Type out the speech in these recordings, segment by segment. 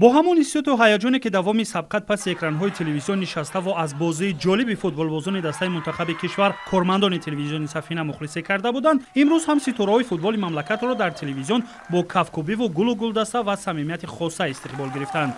Бо ҳамон ҳиссиёту ҳаяҷоне, ки давоми сабқат паси экранҳои телевизион нишаставу аз бозии ҷолиби футболбозони дастаи мунтахаби кишвар кормандони телевизиони Сафина мухлисӣ карда буданд, имрӯз ҳам ситораҳои футболи мамлакатро дар телевизион бо кафкӯбиву гулу гулдаста ва самимияти хоса истиқбол гирифтанд.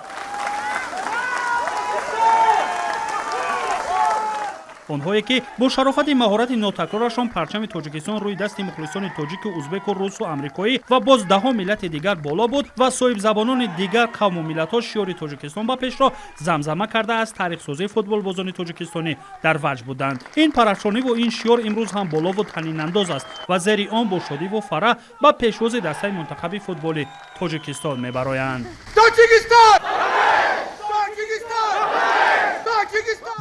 Онҳое ки бо шарофати маҳорати нотакрорашон парчами Тоҷикистон рӯи дасти мухлисони тоҷику, узбеку, русу, амрикоӣ ва боз даҳо миллати дигар боло буд ва соҳибзабонони дигар қавму миллатҳо шиёри Тоҷикистон ба пешро замзама карда, аз таърихсозии футболбозони тоҷикистонӣ дар ваҷд буданд. Ин парафшониву ин шиёр имрӯз ҳам болову танинандоз аст ва зери он бо шодиву фараҳ ба пешвози дастаи мунтахаби футболи Тоҷикистон мебароянд. Тоҷикистон!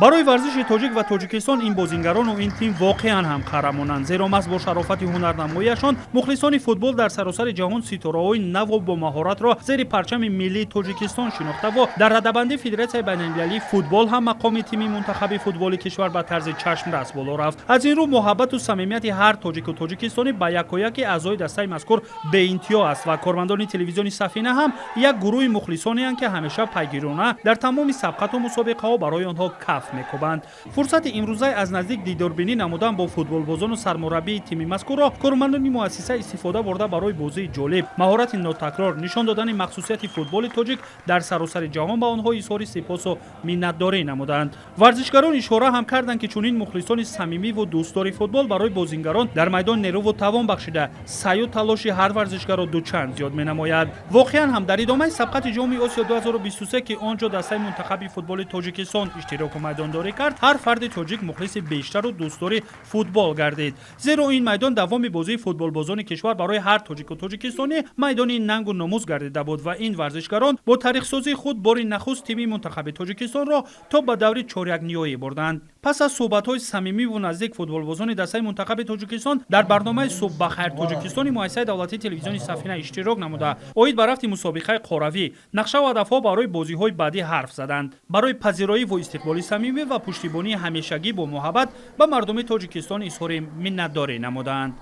Барои варзиши тоҷик ва Тоҷикистон ин бозингарону ин тим воқеан ҳам қаҳрамонанд, зеро маҳз бо шарофати ҳунарнамоияшон мухлисони футбол дар саросари ҷаҳон ситораҳои наву бо маҳоратро зери парчами миллии Тоҷикистон шинохтаву дар радабандии Федератсияи байналмилалии футбол ҳам мақоми тими мунтахаби футболи кишвар ба тарзи чашмрас боло рафт. Аз ин рӯ муҳаббату самимияти ҳар тоҷику тоҷикистонӣ ба якояки аъзои дастаи мазкур беинтиҳо аст ва кормандони телевизиони Сафина ҳам як гурӯҳи мухлисонеанд, ки ҳамеша пайгирона дар тамоми сабқату мусобиқаҳо барои онҳо каф мекӯбанд. Фурсати имрӯзаи аз наздик дидорбинӣ намудан бо футболбозону сармураббии тими мазкурро кормандони муассиса истифода бурда, барои бозии ҷолиб, маҳорати нотакрор, нишон додани махсусияти футболи тоҷик дар саросари ҷаҳон ба онҳо изҳори сипосу миннатдорӣ намуданд. Варзишгарон ишора ҳам карданд, ки чунин мухлисони самимиву дӯстдори футбол барои бозингарон дар майдон нерӯву тавон бахшида, саъю талоши ҳар варзишгарро дучанд зиёд менамояд. Воқеан ҳам дар идомаи сабқати Ҷоми Осиё 2023, ки он ҷо дастаи мунтахаби футболи Тоҷикистон иштироку майдондорӣ кард, ҳар фарди тоҷик мухлиси бештару дӯстдори футбол гардид, зеро ин майдон давоми бозии футболбозони кишвар барои ҳар тоҷику тоҷикистонӣ майдони нангу номус гардида буд ва ин варзишгарон бо таърихсозии худ бори нахуст тими мунтахаби Тоҷикистонро то ба даври чорякниҳоӣ бурданд. Пас аз суҳбатҳои самимиву наздик футболбозони дастаи мунтахаби Тоҷикистон дар барномаи «Субҳ ба хайр, Тоҷикистони» муассисаи давлатии телевизиони Сафина иштирок намуда, оид ба рафти мусобиқаи қоравӣ, нақшаву ҳадафҳо барои бозиҳои баъдӣ ҳарф заданд. Барои пазироиву истиқболи самимӣ ва пуштибонии ҳамешагӣ бо муҳаббат ба мардуми Тоҷикистон изҳори миннатдорӣ намуданд.